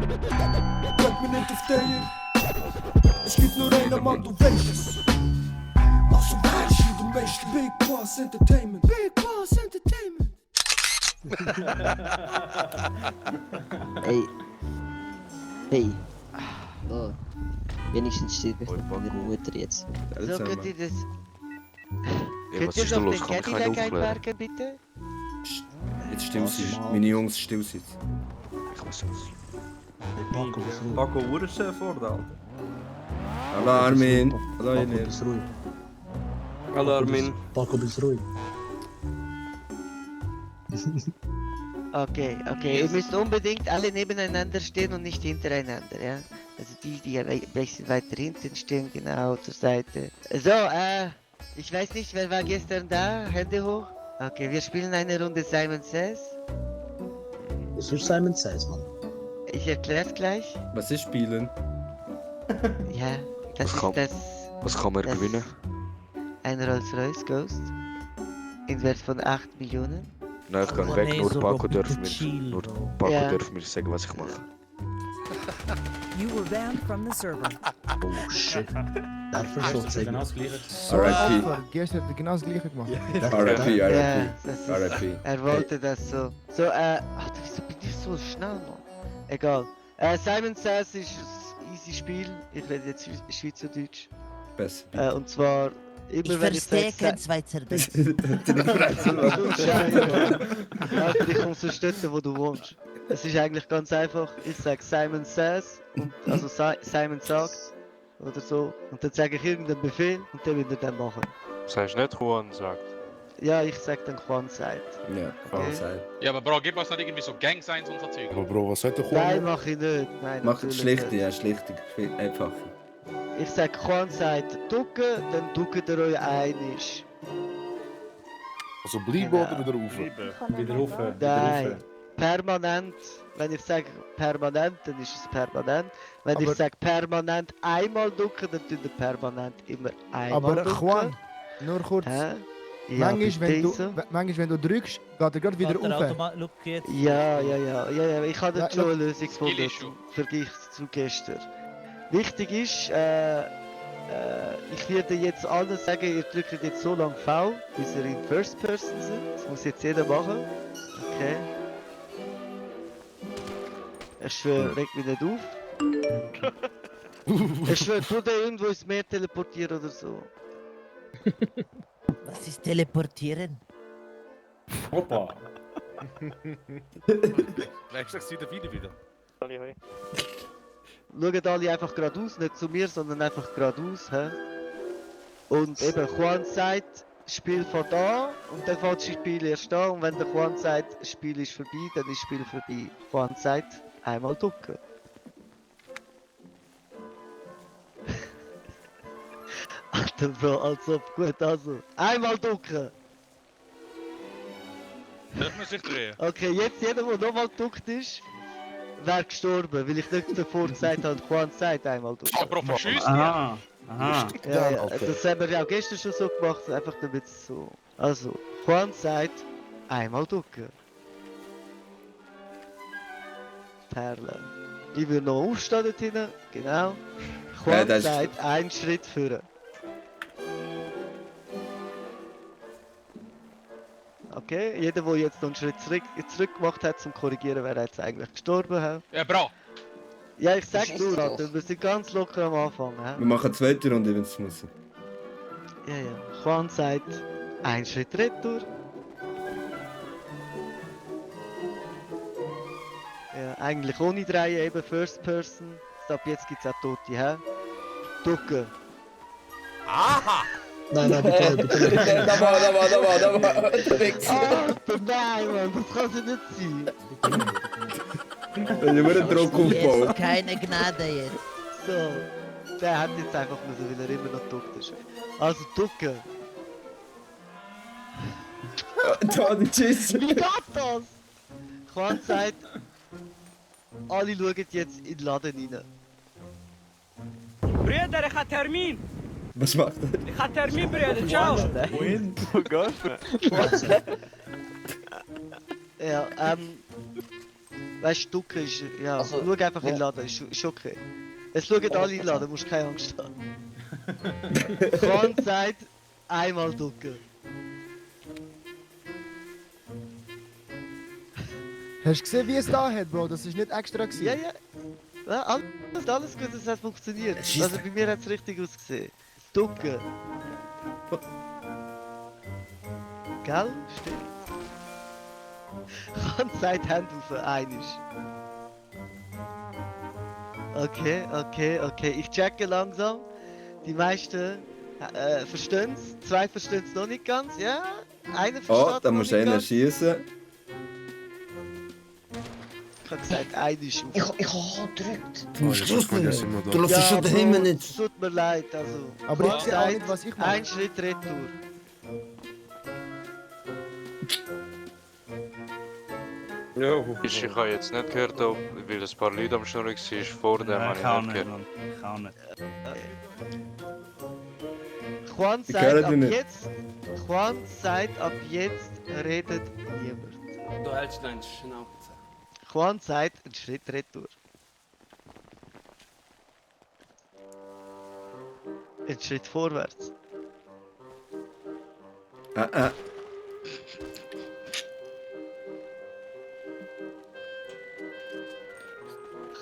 Bleib mir nicht auf der. Es gibt nur einen Mann, du weißt es. Also weißt du, du weißt Big Boss Entertainment. Big Boss Entertainment. Hey. Oh. Wenigstens steht meine Mutter jetzt. So, könnt ihr das... Ja, Könnt was ihr ist da noch los? den Kann mich keiner Cadillac aufklären? einparken, bitte? Jetzt still sein. Meine Jungs still sind. Ich muss jetzt. Paco Uhrenchef oder, Alter? Hallo Armin. Hallo Paco, Emil. bist ruhig. Hallo Armin. Paco, bist ruhig. Okay. Ihr müsst unbedingt alle nebeneinander stehen und nicht hintereinander, ja? Also die ein bisschen weiter hinten stehen, genau zur Seite. So, ich weiß nicht, wer war gestern da? Hände hoch. Okay, wir spielen eine Runde Simon Says. Das ist Simon Says, Mann. Ich erklär's gleich. Was ist Spielen? Ja, das Was ist Was kann man das gewinnen? ein Rolls-Royce Ghost. In Wert von 8 Millionen. Nein, ich gehe weg, nur Paco darf mir Ja. darf mir sagen, was ich mache. You were banned from the server. Oh shit. Darf er schon sagen? RIP. Gestern hat er genau das gleiche gemacht. RIP, Ja, RIP. das ist, RIP. er wollte das so. So, wieso bin ich so schnell noch? Egal. Simon Says ist ein easy Spiel. Ich rede jetzt Schweizerdeutsch. Besser. Und zwar immer Ich wenn ich verstehe sage... kein Schweizerdeutsch. Alter, ich komme so dort, wo du wohnst. Es ist eigentlich ganz einfach. Ich sage Simon Says, und, also Simon sagt, oder so. Und dann sage ich irgendeinen Befehl und der will er dann machen. Sagst du nicht, Juan sagt? Ja, ich sag dann Juan sagt. Ja, kann sein. Ja, aber Bro, gib uns nicht irgendwie so Gang Signs und so Zeug. Aber Bro, was hat der Nein, mach ich nicht. Nein, Mach natürlich schlichter, nicht. ja, schlichter. Einfacher. Ich sag Juan sagt ducken, dann duckt ihr euch einig. Also bleiben oder wieder rauf? Wieder rauf. Nein, permanent. Wenn ich sage permanent, dann ist es permanent. Wenn ich Aber- sage permanent einmal ducken, dann tut ihr permanent immer einmal Aber ducken. Juan, nur kurz. Hä? Ja, Manchmal, bitte wenn du drückst, geht er gerade wieder rauf. Ja, ich habe Ja, schon eine Lösung gefunden Skill issue. für dich zu gestern. Wichtig ist, ich werde jetzt allen sagen, ihr drückt jetzt so lange V, bis ihr in First Person seid. Das muss jetzt jeder machen. Okay. Ich schwöre, regt mich nicht auf. Ich schwöre, tu dir irgendwo ins Meer teleportieren oder so. Was ist teleportieren? Hoppa. Vielleicht sagst du wieder. Schaut alle einfach geradeaus, nicht zu mir, sondern einfach geradeaus. Hä? Und eben, Juan sagt, Spiel von da und dann fängt das Spiel erst da. Und wenn der Juan sagt, das Spiel ist vorbei, dann ist das Spiel vorbei. Juan sagt, einmal ducken. Alter Bro, als ob, gut, also. Einmal ducken! Darf man sich drehen? Okay, jetzt jeder, der nochmal geduckt ist, wäre gestorben, weil ich nicht davor gesagt habe, Juan sagt einmal ducken. Ja, Bro, verschießt ja. Aha. Ja, das haben wir ja auch gestern schon so gemacht, einfach damit es so. Also, Juan sagt, einmal ducken. Perle. Ich will noch aufstehen dort hinten, genau. Juan das ist- sagt, einen Schritt führen. Okay, jeder, der jetzt noch einen Schritt zurück gemacht hat zum Korrigieren, wäre jetzt eigentlich gestorben. He? Ja, Bro. Ja, ich sag nur, Alter, wir sind ganz locker am Anfang. He? Wir machen eine zweite Runde, wenn es muss. Ja. Juan sagt, ein Schritt retour. Ja, eigentlich ohne Drehen, eben First Person. Ab jetzt gibt's auch Tote, hä? Ducken. Nein, bitte nicht. Da war. Alter, nein, Mann, das kann ja nicht sein. Da haben wir einen Druck aufbauen. Jetzt keine Gnade jetzt. So, der hat jetzt einfach müssen, weil er immer noch duckt ist. Also, ducken. Da, tschüss. Wie geht das? Juan sagt, alle schauen jetzt in den Laden rein. Brüder, ich habe Termin! Was macht er? Ich habe Termin, Brüder, ciao! Wohin? Wo gehst du? Ja, Weißt du, ducken ist. Ja, Also, schau einfach in den ja. Laden, ist okay. Es schauen alle in den Laden, musst keine Angst haben. Juan sagt, einmal ducken. Hast du gesehen, wie es da hat, Bro? Das ist nicht extra gewesen. Ja, ja. Ja, alles gut, es hat funktioniert. Also bei mir hat es richtig ausgesehen. Das Ducken. Gell? Stimmt. Juan sagt Hand auf, einisch. Okay. Ich checke langsam. Die meisten verstehen es. 2 verstehen es noch nicht ganz. Ja, einer versteht Oh, da noch musst nicht du einen ganz. schießen. Ich habe gesagt, einisch. Ich habe gedrückt. Du musst drücken. Du lässt schon daheim nicht. Es tut mir leid, also. Aber Juan ich sehe auch sagt, nicht, was ich mache. Ein Schritt retour. Ja, Ich habe jetzt nicht gehört, ob, weil ein paar Leute am Schnurren waren, vor dem habe ich nicht gehört. Ich kann nicht. Juan Ich sagt höre ab dich nicht. jetzt. Juan sagt ab jetzt redet niemand. Du hältst deinen Schnauze. Juan sagt einen Schritt retour. Einen Schritt vorwärts. Ah.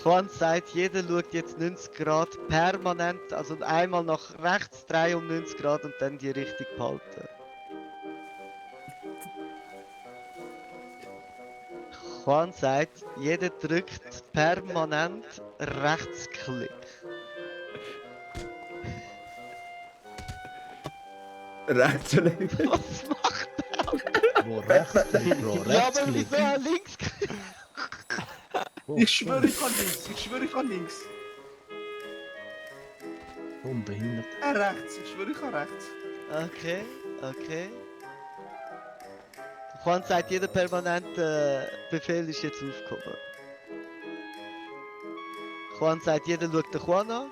Juan sagt, jeder schaut jetzt 90 Grad permanent, also einmal nach rechts drehen um 90 Grad und dann die Richtung behalten. Juan sagt, jeder drückt permanent Rechtsklick. Rechtsklick. Was macht Bro, Rechtsklick, Bro, Ja, aber Rechtsklick. wieso ein Linksklick? Ich schwöre, ich kann links. Unbehindert. Rechts, ich schwöre, ich kann rechts. Okay. Juan sagt, jeder permanente Befehl ist jetzt aufgehoben. Juan sagt, jeder schaut den Juan an.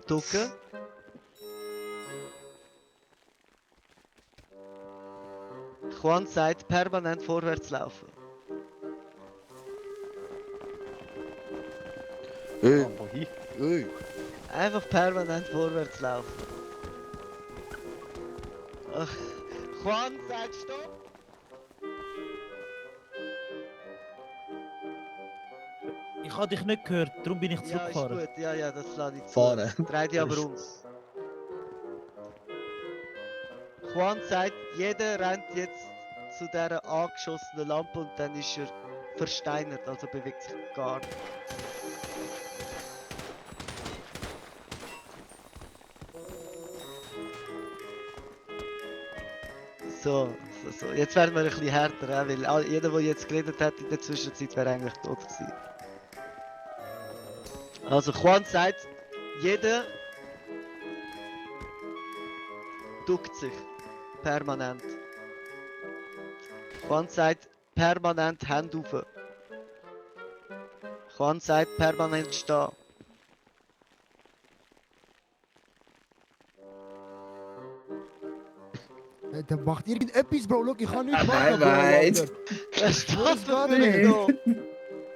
Ducken. Juan sagt, permanent vorwärts laufen. Hey. Einfach permanent vorwärts laufen. Ach, Juan sagt stopp. Ich habe dich nicht gehört, darum bin ich Ja, ist zurückgefahren. gut. Ja, das lade ich zu. Fahren. Dreh dich aber um. Juan sagt, jeder rennt jetzt zu dieser angeschossenen Lampe und dann ist er versteinert, also bewegt sich gar nicht. So. Jetzt werden wir ein bisschen härter, weil jeder, der jetzt geredet hat in der Zwischenzeit, wäre eigentlich tot gewesen. Also Juan sagt, jeder duckt sich permanent. Juan sagt permanent Hände auf. Juan sagt permanent stehen. Dann macht irgendetwas, Bro. Look, ich kann nichts Nein, machen, Bro. weit. Alter. Das steht geht für nicht. mich noch.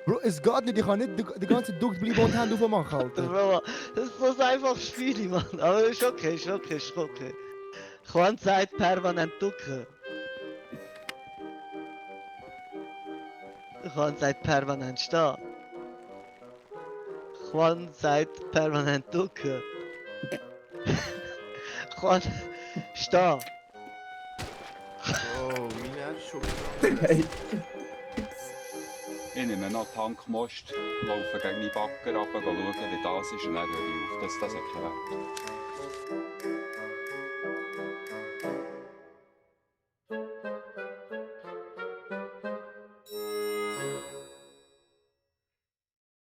Bro, es geht nicht. Ich kann nicht die ganze Zeit duckt bleiben und die Hände aufmachen, Alter. Bro, das ist so einfach Spiele, Mann. Aber ist okay. Juan sagt permanent ducken. Juan sagt permanent stehen. Juan sagt permanent ducken. Juan stehen. Oh, meine ist schon. Ich nehme noch Tankmost, laufe gegen meinen Backer runter, schauen, wie das ist und dann höre ich auf. Das hat keinen Wert.